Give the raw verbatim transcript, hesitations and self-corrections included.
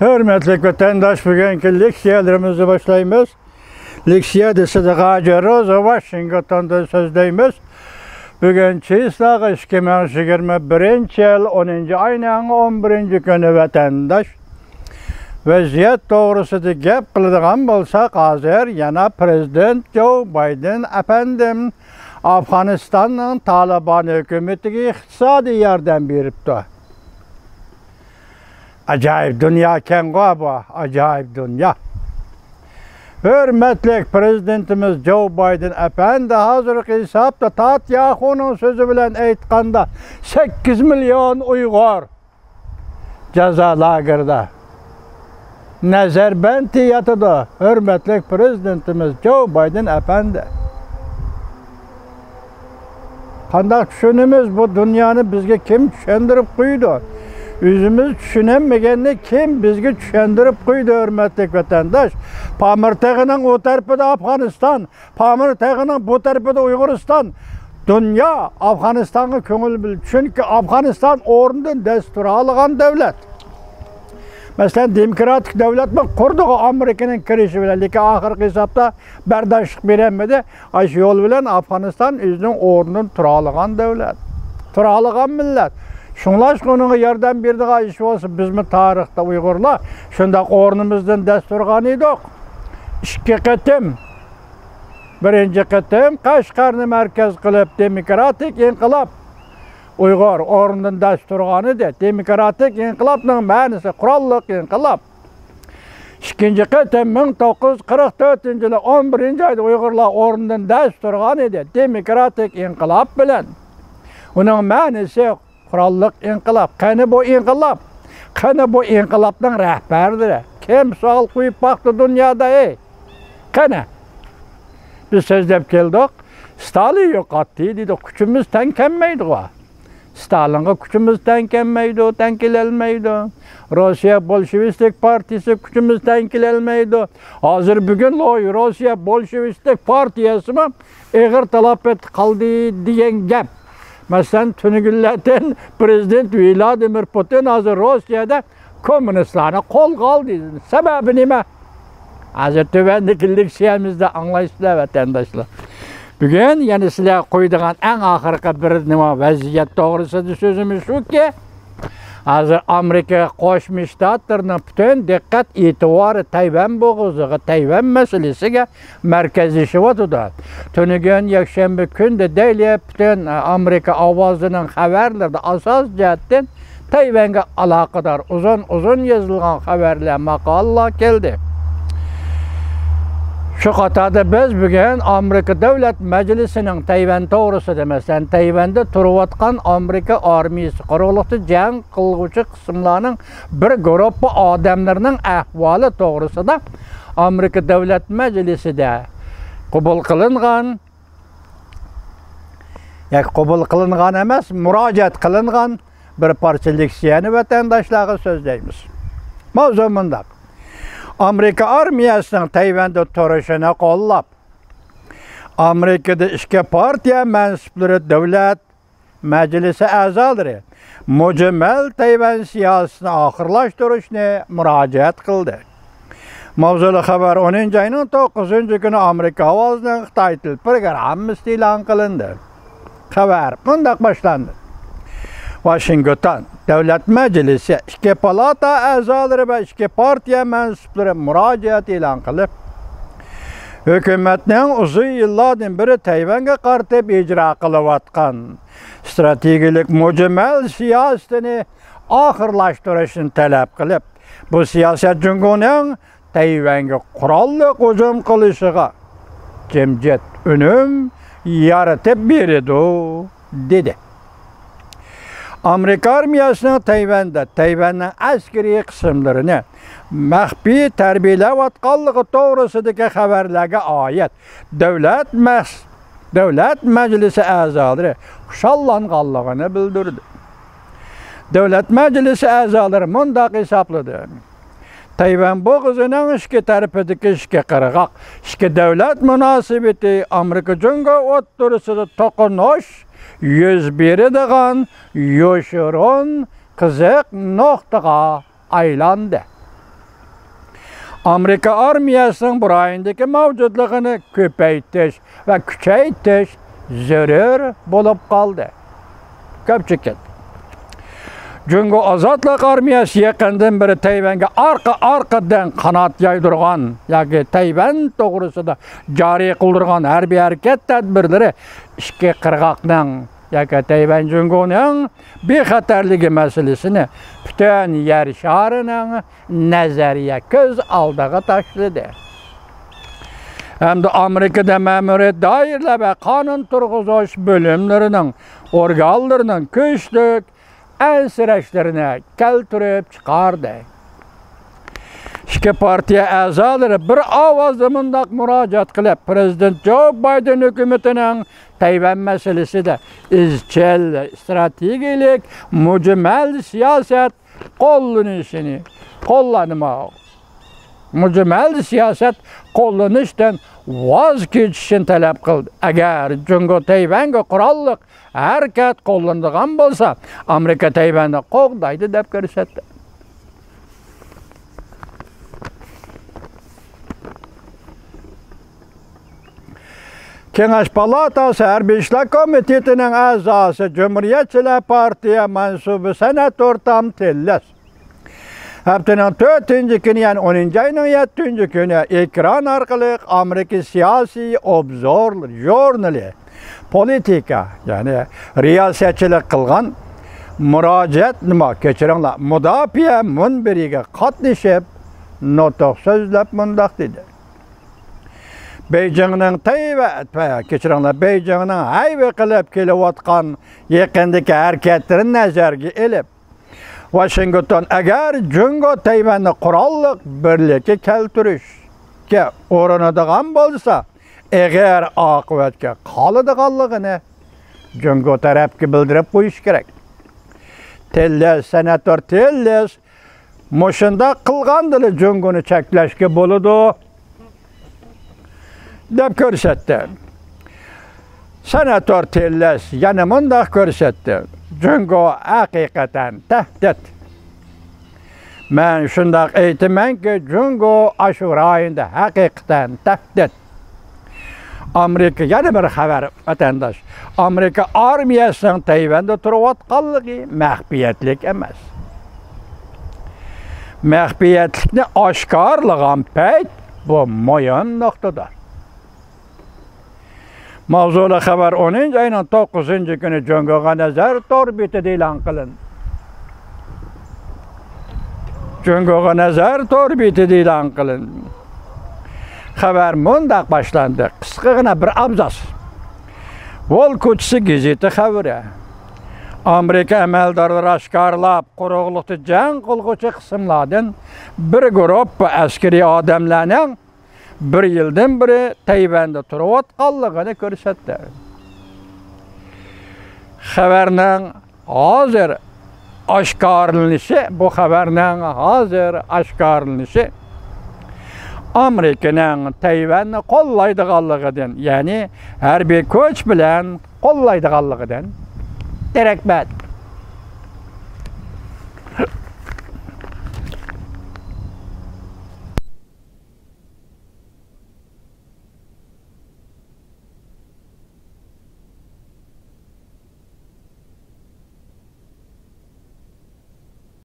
ھۆرمەتلىك ۋەتەنداش، بۈگۈنكى لېكسىيەلىرىمىزنى باشلايمىز. لېكسىيە دېسىدىغاجىروز ۋاشىنگتوندىن سۆزلەيمىز. بۈگۈن چىسلاغا ئىككى مىڭ يىگىرمە بىرىنچى يىل ئونىنچى ئاينىڭ ئون بىرىنچى كۈنى ۋەتەنداش. ۋەزىيەت توغرىسىدا گەپ قىلىدىغان بولساق، ھازىر يەنە پىرېزىدېنت جو بايدېن ئەپەندىم ئافغانىستاننىڭ تالىبان ھۆكۈمىتىگە ئىقتىسادىي ياردەم بېرىپتۇ. ئاجايىپ دۇنياكەنغۇ بۇ، ئاجايىپ دۇنيا. ھۆرمەتلىك پىرېزىدېنتىمىز جو بايدېن ئەپەندى ھازىرقى ھېسابتا تاتياخۇنىڭ سۆزى بىلەن ئېيتقاندا، سەككىز مىليون ئۇيغۇر جازا لاگېرىدا نەزەربەندتە ياتىدۇ، ھۆرمەتلىك پىرېزىدېنتىمىز جو بايدېن ئەپەندى. قانداق چۈشىنىمىز؟ بۇ دۇنيانى بىزگە كىم چۈشەندۈرۈپ قويىدۇ؟ ئۆزىمىز چۈشىنەلمىگەننى كىم بىزگە چۈشەندۈرۈپ قويىدۇ، ھۆرمەتلىك ۋەتەنداش؟ پامىر تېغىنىڭ ئۇ تەرىپىدە ئافغانىستان، پامىر تېغىنىڭ بۇ تەرىپىدە ئۇيغۇرىستان. دۇنيا ئافغانىستانغا كۆڭۈل بۆلىدۇ، چۈنكى ئافغانىستان ئورنىدىن دەس تۇرالىغان دۆلەت. مەسىلەن، دېموكراتىك دۆلەتمۇ قۇردىغۇ ئامېرىكىنىڭ كىرىشى بىلەن، لېكىن ئاخىرقى ھېسابتا بەرداشلىق بېرەلمىدى. ئاشۇ يول بىلەن ئافغانىستان ئۆزىنىڭ ئورنىدىن تۇرالىغان دۆلەت، تۇرالىغان مىللەت. شۇڭلاشقا ئۇنىڭغا ياردەم بېرىدىغان ئىش بولسا، بىزمۇ تارىختا ئۇيغۇرلار شۇنداق ئورنىمىزدىن دەس تۇرغان ئىدۇق. ئىككى قېتىم، بىرىنچى قېتىم قەشقەرنى مەركەز قىلىپ دېموكراتىك ئىنقىلاب، ئۇيغۇر ئورنىدىن دەس تۇرغان ئىدى. دېموكراتىك ئىنقىلابنىڭ مەنىسى قوراللىق ئىنقىلاب. ئىككىنچى قېتىم مىڭ توققۇز يۈز قىرىق تۆتىنچى يىلى ئون بىرىنچى ئايدا ئۇيغۇرلار ئورنىدىن دەس تۇرغان ئىدى، دېموكراتىك ئىنقىلاب بىلەن. ئۇنىڭ مەنىسى قوراللىق ئىنقىلاب. قېنى بۇ ئىنقىلاب؟ قېنى بۇ ئىنقىلابنىڭ رەھبەرلىرى؟ كىم سوئال قويۇپ باقتى دۇنيادا، ئەي؟ قېنى؟ بىز سۆزلەپ كەلدۇق، ستالىن يوقاتتى دېدۇق، كۈچىمىز تەڭ كەلمەيدىغۇ. ستالىنغا كۈچىمىز تەڭ كەلمەيدۇ، تەڭ كېلەلمەيدۇ. روسىيە بولشېۋىستىك پارتىيىسى كۈچىمىز تەڭ كېلەلمەيدۇ. ھازىر بۈگۈن لوي روسىيە بولشېۋىستىك پارتىيىسىمۇ ئېغىر تالاپەتتە قالدى دېگەن گەپ. مەسىلەن، تۈنۈگۈنلەردىن پىرېزىدېنت ۋلادىمىر پۇتىن ھازىر روسىيەدە كوممۇنىستلارنى قولغا ئالدى. سەۋەبى نېمە؟ ھازىر تۆۋەندىكى لېكسىيەمىزدە ئاڭلايسىلەر، ۋەتەنداشلار. بۈگۈن يەنە سىلەرگە قويىدىغان ئەڭ ئاخىرقى بىر نېمە ۋەزىيەت توغرىسىدا سۆزىمىز شۇكى، ھازىر ئامېرىكا قوشما شتاتلىرىنىڭ پۈتۈن دىققەت ئېتىبارى تەيۋەن بوغۇزىغا، تەيۋەن مەسىلىسىگە مەركەزلىشىۋاتىدۇ. تۈنۈگۈن يەكشەنبە كۈندە دەيلى پۈتۈن ئامېرىكا ئاۋازىنىڭ خەۋەرلىرىدە ئاساسىي جەھەتتىن تەيۋەنگە ئالاقىدار ئۇزۇن-ئۇزۇن يېزىلغان خەۋەرلەر، ماقالىلەر كەلدى. شۇ قاتاردا بىز بۈگۈن ئامېرىكا دۆلەت مەجلىسىنىڭ تەيۋەن توغرىسىدا، مەسىلەن، تەيۋەندە تۇرۇۋاتقان ئامېرىكا ئارمىيىسى قۇرۇقلۇقتا جەڭ قىلغۇچى قىسىملارنىڭ بىر گۇرۇپپا ئادەملىرىنىڭ ئەھۋالى توغرىسىدا ئامېرىكا دۆلەت مەجلىسىدە قوبۇل قىلىنغان، ياكى قوبۇل قىلىنغان ئەمەس، مۇراجىئەت قىلىنغان بىر پارچە لېكسىيەنى ۋەتەنداشلارغا سۆزلەيمىز. ماۋزۇ مۇنداق. ئامېرىكا ئارمىيەسىنىڭ تەيۋەندە تۇرۇشىنى قوللاپ، ئامېرىكىدا ئىككى پارتىيە مەنسۇپلىرى دۆلەت مەجلىسى ئەزالىرى مۇجمەل تەيۋەن سىياسىتىنى ئاخىرلاشتۇرۇشنى مۇراجىئەت قىلدى. ماۋزۇلۇق خەۋەر ئونىنچى ئاينىڭ توققۇزىنچى كۈنى ئامېرىكا ئاۋازىنىڭ خىتاي تىل پروگراممىسىدا ئېلان قىلىندى. خەۋەر مۇنداق باشلاندى. ۋاشىنگتون، دۆلەت مەجلىسى، ئىككى پالاتا ئەزالىرى ۋە ئىككى پارتىيە مەنسۇپلىرى مۇراجىئەت ئېلان قىلىپ، ھۆكۈمەتنىڭ ئۇزۇن يىللاردىن بېرى تەيۋەنگە قارىتىپ ئىجرا قىلىۋاتقان ئىستراتېگىيەلىك مۇجمەل سىياسىتىنى ئاخىرلاشتۇرۇشنى تەلەپ قىلىپ، بۇ سىياسەت جۇڭگونىڭ تەيۋەنگە قوراللىق ھۇجۇم قىلىشىغا جىمجىت ئۈنۈم يارىتىپ بېرىدۇ، دېدى. ئامېرىكا ئارمىيەسىنىڭ تەيۋەندە تەيۋەننىڭ ئەسكىرىي قىسىملىرىنى مەخپىي تەربىيەلەۋاتقانلىقى توغرىسىدىكى خەۋەرلەرگە ئائىت دۆلەت مەس-، دۆلەت مەجلىسى ئەزالىرى خۇشاللانغانلىقىنى بىلدۈردى. دۆلەت مەجلىسى ئەزالىرى مۇنداق ھېسابلىدى. تەيۋەن بوغۇزىنىڭ ئىككى تەرىپىدىكى ئىككى قىرغاق، ئىككى دۆلەت مۇناسىۋىتى ئامېرىكا جۇڭگو ئوتتۇرىسىدا توقۇنۇش يۈز بېرىدىغان يوشۇرۇن قىزىق نۇقتىغا ئايلاندى. ئامېرىكا ئارمىيەسىنىڭ بۇ رايوندىكى مەۋجۇتلۇقىنى كۆپەيتىش ۋە كۈچەيتىش زۆرۈر بولۇپ قالدى. كۆپچىكىت. جۇڭگو ئازادلىق ئارمىيەسى يېقىندىن بېرى تەيۋەنگە ئارقا-ئارقىدىن قانات يايدۇرغان ياكى تەيۋەن توغرىسىدا جارى قىلدۇرغان ھەربىي ھەرىكەت تەدبىرلىرى ئىككى قىرغاقنىڭ ياكى تەيۋەن جۇڭگونىڭ بىخەتەرلىكى مەسىلىسىنى پۈتۈن يەر شارىنىڭ نەزەرىيە كۆز ئالدىغا تاشلىدى. ھەمدە ئامېرىكىدا مەمۇرىي دائىرىلەر ۋە قانۇن تۇرغۇزۇش بۆلۈملىرىنىڭ ئورگانلىرىنىڭ كۈچلۈك ئەنسىرەشلىرىنى كەلتۈرۈپ چىقاردى. ئىككى پارتىيە ئەزالىرى بىر ئاۋازدا مۇنداق مۇراجىئەت قىلىپ، پىرېزىدېنت جو بايدېن ھۆكۈمىتىنىڭ تەيۋەن مەسىلىسىدە ئىزچىل ئىستراتېگىيەلىك مۇجمەل سىياسەت قوللىنىشىنى قوللانما-، مۇجمەل سىياسەت قوللىنىشتىن ۋاز كېچىشىنى تەلەپ قىلدى. ئەگەر جۇڭگو تەيۋەنگە قوراللىق ھەرىكەت قوللىنىدىغان بولسا، ئامېرىكا تەيۋەننى قوغدايدۇ، دەپ كۆرسەتتى. كېڭەش پالاتاسى ھەربىي ئىشلار كومىتېتىنىڭ ئەزاسى، جۇمھۇرىيەتچىلەر پارتىيە مەنسۇبى سېناتور تام تېللېس ھەپتىنىڭ تۆتىنچى كۈنى، يەنى ئونىنچى ئاينىڭ يەتتىنچى كۈنى ئېكران ئارقىلىق ئامېرىكا سىياسىي ئوبزور ژۇرنىلى پولىتىكا، يەنى رىياسەتچىلىك قىلغان مۇراجىئەتنامە، كەچۈرۈڭلار، مۇداپىئە مۇنبىرىگە قاتنىشىپ، نۇتۇق سۆزلەپ مۇنداق دېدى. بېيجىڭنىڭ تەيۋە-، كەچۈرۈڭلار، بېيجىڭنىڭ ھەيۋە قىلىپ كېلىۋاتقان يېقىندىكى ھەرىكەتلىرىنى نەزەرگە ئېلىپ، ۋاشىنگتون ئەگەر جۇڭگو تەيۋەننى قوراللىق بىرلىككە كەلتۈرۈشكە ئۇرۇنىدىغان بولسا، ئېغىر ئاقىۋەتكە قالىدىغانلىقىنى جۇڭگو تەرەپكە بىلدۈرۈپ قويۇش كېرەك. تېللېس، سېناتور تېللېس مۇشۇنداق قىلغاندىلا جۇڭگونى چەكلەشكە بولىدۇ، دەپ كۆرسەتتى. سېناتور تېللېس يەنە مۇنداق كۆرسەتتى: جۇڭگو ھەقىقەتەن تەھدىت. مەن شۇنداق ئېيتىمەنكى، جۇڭگو ئاشۇ رايوندا ھەقىقەتەن تەھدىت. ئامېرىكا، يەنە بىر خەۋەر، ۋەتەنداش. ئامېرىكا ئارمىيەسىنىڭ تەيۋەندە تۇرۇۋاتقانلىقى مەخپىيەتلىك ئەمەس. مەخپىيەتلىكنى ئاشكارىلىغان پەيت بۇ مۇھىم نۇقتىدۇر. ماۋزۇلۇق خەۋەر ئونىنچى ئاينىڭ توققۇزىنچى كۈنى جۇڭگوغا نەزەر تور بېتىدە ئېلان قىلىندى. جۇڭگوغا نەزەر تور بېتىدە ئېلان قىلىندى. خەۋەر مۇنداق باشلاندى، قىسقىغىنا بىر ئابزاس. ۋول كوچىسى گېزىتى خەۋىرى. ئامېرىكا ئەمەلدارلىرى ئاشكارىلاپ، قۇرۇقلۇقتا جەڭ قىلغۇچى قىسىملاردىن بىر گۇرۇپپا ئەسكىرىي ئادەملەرنىڭ بىر يىلدىن بېرى تەيۋەندە تۇرۇۋاتقانلىقىنى كۆرسەتتى. خەۋەرنىڭ ھازىر ئاشكارىلىنىشى، بۇ خەۋەرنىڭ ھازىر ئاشكارىلىنىشى ئامېرىكىنىڭ تەيۋەننى قوللايدىغانلىقىدىن، يەنى ھەربىي كۈچ بىلەن قوللايدىغانلىقىدىن دېرەك بەردى.